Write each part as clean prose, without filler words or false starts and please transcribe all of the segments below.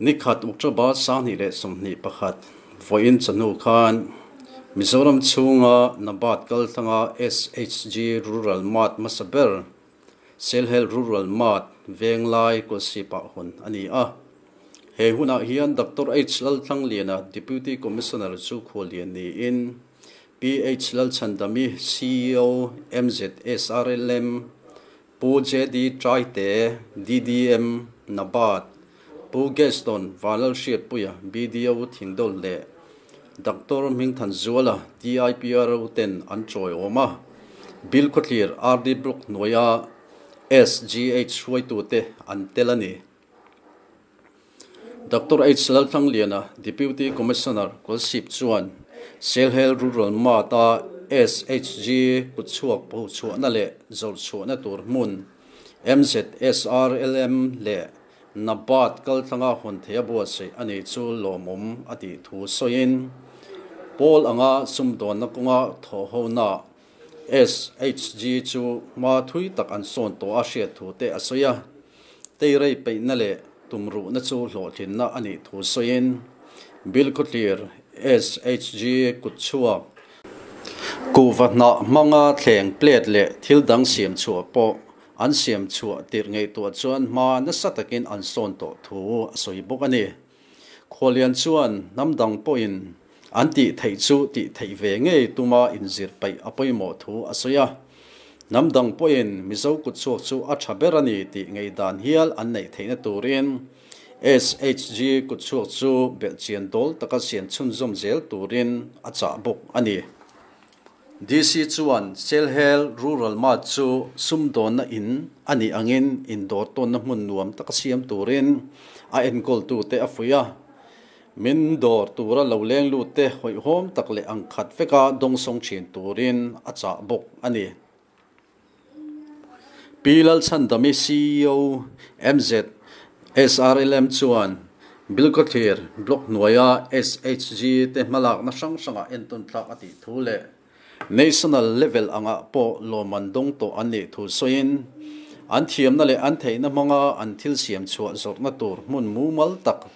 Nikhat October 2021 vawiin chawhnu khan Mizoram chhunga NABARD kaltlanga SHG Rural Mart hmasa ber Selhel Rural Mart Venglai Kawlsipah hawn a ni a. He hunah hian Doctor H Lalthlangliana Deputy Commissioner chu khuallian niin PH Lalchhandami ceo MZSRLM Pu JD Traite DDM NABARD Pu Gaston Vanlalhriatpuia BDO Thingdawl leh Doctor Hmingthanzuala DIPRO ten an chawiawm a, Bilkhawthlir RD Block hnuaia SGH hruaitute an tel a ni. Doctor H Lalthlangliana Deputy Commissioner Kawlsip chuan Selhel Rural Mart-a SHG kutchhuak phochhuahna leh zawrhchhuahna tur hmun MZSRLM leh NABARD kaltlanga hawn theih a buatsaih a nih chu lawmawm a tih thu sawiin pawl anga sumdawnna kawnga thawhhona SHG chu hma thui tak an sawn tawh a hriat thu te a sawi a. Teirei peihna leh tumruhna chu hlawhtlinna a nih thu sawiin Bilkhawthlir SHG kutchhuak kuhva hnah hmanga thleng plate leh thil dang siam chhuah pawh an siam chhuah tirh ngaihtuah chuan hma nasa takin an sawn tawh thu a sawi bawk a ni. Khualian chuan hnam dang pawhin an tih theih chu tih theih ve ngei tuma inzir peih a pawimawh thu a sawi a. Hnam dang pawhin Mizo kutchhuak chu a tha ber a ni tih ngeidan hial an neih theihna turin SHG kutchhuak chu belhchian dawl taka siam chhunzawm zel turin a chah bawk a ni. DC chuan Selhel Rural Mart chu sumdawnna in a nih angin indawr tawnna hmun nuam taka siam turin a enkawltute a fuih a. Min dawr tura lo leng lutte hawihhawm tak leh ang khat veka dawngsawng thin turin a chah bawk a ni. Pi Lalchhandami ceo MZ SRLM chuan Bilkhawthlir Block hnuaia SHG te hmalakna hrang hrangah entawn tlak a tih thu leh National level angah pawh lawmman dawng tawh an nih thu sawiin an thiamna leh an theihna hmanga an thil siam chhuah zawrhna tur hmun mumal tak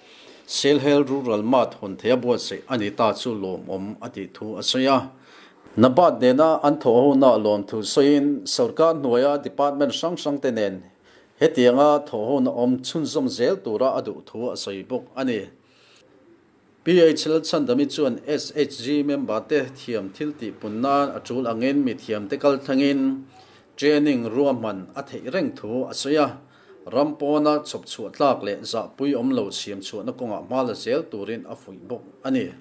Selhel Rural Mart hawn theia buatsaih a ni ta chu lawmawm a tih thu a sawi a. NABARD nena an thawh hona lawmthu sawiin sorkar hnuaia department hrang hrangte nen hetianga thawh hona awm chhunzawm zel tura a duh thu a sawi bawk a ni. PH Lalchhandami chuan SHG member te thiam thil tih pun nan a tul angin mi thiamte kal thlangin training ruahman a theih reng thu a sawi a, ram pawna chhawp chhuah tlak leh zahpui awm lo siam chhuahna kawngah hma la zel turin a fuih bawk a ni.